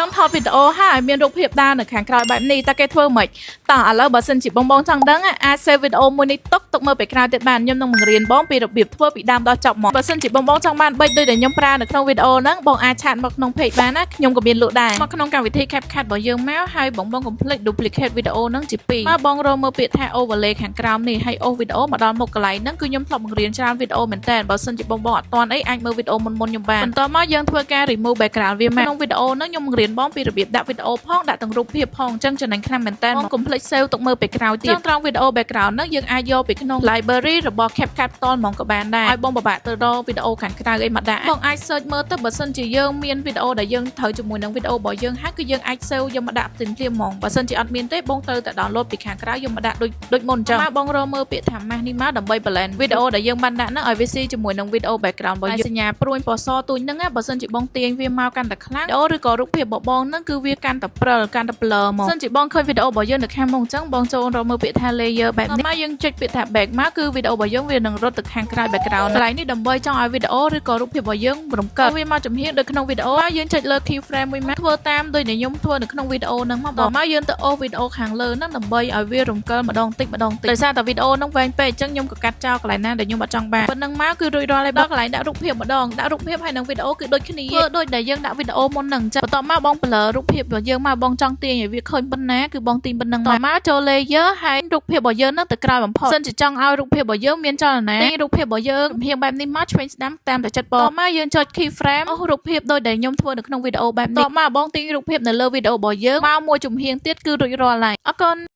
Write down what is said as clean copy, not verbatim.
ង់ថតវីដេអូហើយឲ្យមានរូបភាពដើរនៅខាងក្រោយបែបនេះតើគេធ្វើម៉េចតោះឥឡូវបើសិនជាបងបងចង់ដឹងអាច save វីដេអូមួយនេះទុកទុកមើលពេលក្រោយទៀតបានខ្ញុំនឹងបង្រៀនបងពីរបៀបធ្វើពីដើមដល់ចប់មកបើសិនជាបងបងចង់បានបិចដូចដែលខ្ញុំប្រើនៅក្នុងវីដេអូហ្នឹងបងអាច chat មកក្នុង page បានណាខ្ញុំក៏មានលក់ដែរមកក្នុងកម្មវិធី CapCut របស់យើងមកហើយបងបងកុំភ្លេច duplicate វីដេអូហ្នឹងជាពីរមកបងរកមើលពាក្យថា overlay ខាងក្រោមនេះហើយអូសវីដេអូមកដល់មុខកន្លែងហ្នឹងគឺខ្ញុំធ្លាប់បង្រៀនច្រើនវីដេអូមែនតើបើសិនជាបងបងអត់ទាន់អីអាចមើលវីដេអូមុនមុនខ្ញុំបានបន្ទាប់មកយើងធ្វើការ remove background វាមកក្នុងវីដេអូហ្នឹងខ្ញុំបង្រៀនបងពីរបៀបដាក់វីដេអូផងដាក់ទាំងរូបភាពផងអញ្ចឹងចំណេញខ្លាំងមែនតើបងកុំភ្លេច save ទុកមើលពេលក្រោយទៀតចឹងត្រង់វីដេអូ background ហ្នឹងយើងអាចយកពីក្នុង library របស់ CapCut ផ្ទាល់ហ្មងក៏បានដែរឲ្យបងពិបាកទៅរកវីដេអូខាងក្រៅអីមកដាក់បងអាច search មើលទៅបើសិនជាយើងមានវីដេអូដែលយើងត្រូវជាមួយនឹងវីដេអូរបស់យើងហើយគឺយើងអាច save យកមកដាក់ភ្លាមៗហ្មងបើសិនជាអត់មានទេបងត្រូវតែ download ពីខាងក្រៅយកមកដាក់ដូចដូចមុនអញ្ចឹងមកបងរកមើលពាក្យថា mask នេះមកដើម្បី blend វីដេអូដែលយើងបានដាក់ហ្នឹងឲ្យវាស៊ីជាមួយនឹងវីដេអូ background របស់យើងសញ្ញាព្រួញពណ៌សទូចហ្នឹងណាបើសិនជាបងទាញវាមកកាន់តែខ្លាំងវីដេអូឬក៏រូបភាពរបស់បងហ្នឹងគឺវាកាន់តែព្រិលកាន់តែ blur មកសិនជាបងឃើញវីដេអូរបស់យើងនៅខាងមុខអញ្ចឹងបងចូលរកមើលពាក្យថា layer បែបនេះមកយើងចុចពាក្យថា back មកគឺវីដេអូរបស់យើងវានឹងរត់ទៅខាងក្រៅ background កន្លែងនេះដើម្បីចង់ឲ្យវីដេអូឬក៏រូបភាពរបស់យើងរំកិលវាមកចំហៀងដូចក្នុងវីដេអូមកយើងចុចលើ key frame មួយមកធ្វើតាមដូចដែលខ្ញុំធ្វើនៅក្នុងវីដេអូហ្នឹងមកបងមកយើងទៅអូសវីដេអូខាងលើហ្នឹងដើម្បីឲ្យវារំកិលម្ដងតិចម្ដងតិចដោយសារតែវីដេអូហ្នឹងវែងពេកអញ្ចឹងខ្ញុំក៏កាត់ចោលកន្លែងណាដែលខ្ញុំអត់ចង់បានប៉ុណ្ណឹងមកគឺរួចរាល់ហើយដល់កន្លែងដាក់រូបភាពម្ដងដាក់រូបភាពហើយនឹងវីដេអូគឺដូចគ្នាធ្វើដូចដែលយើងដាក់វីដេអូមុនហ្នឹងអញ្ចឹងបន្ទាប់មកបង blur រូបភាពរបស់យើងមកបងចង់ទាញឲ្យវាឃើញប៉ុណ្ណាគឺបងទាញប៉ុណ្ណឹងមកមកចូល layer ហើយរូបភាពរបស់យើងហ្នឹងទៅក្រោយបំផុតសិនជាចង់ឲ្យរូបភាពរបស់យើងមានចលនាទាញរូបភាពរបស់យើងចំហៀងបែបនេះមកឆ្វេងស្ដាំតាមតែចិត្តបងមកយើងចុច key frame អូសរូបភាពដូចដែលខ្ញុំធ្វើនៅក្នុងវីដេអូបែបនេះតមកបងទាញរូបភាពនៅលើវីដេអូរបស់យើងមកមួយចំហៀងទៀតគឺរួចរាល់ហើយអរគុណ។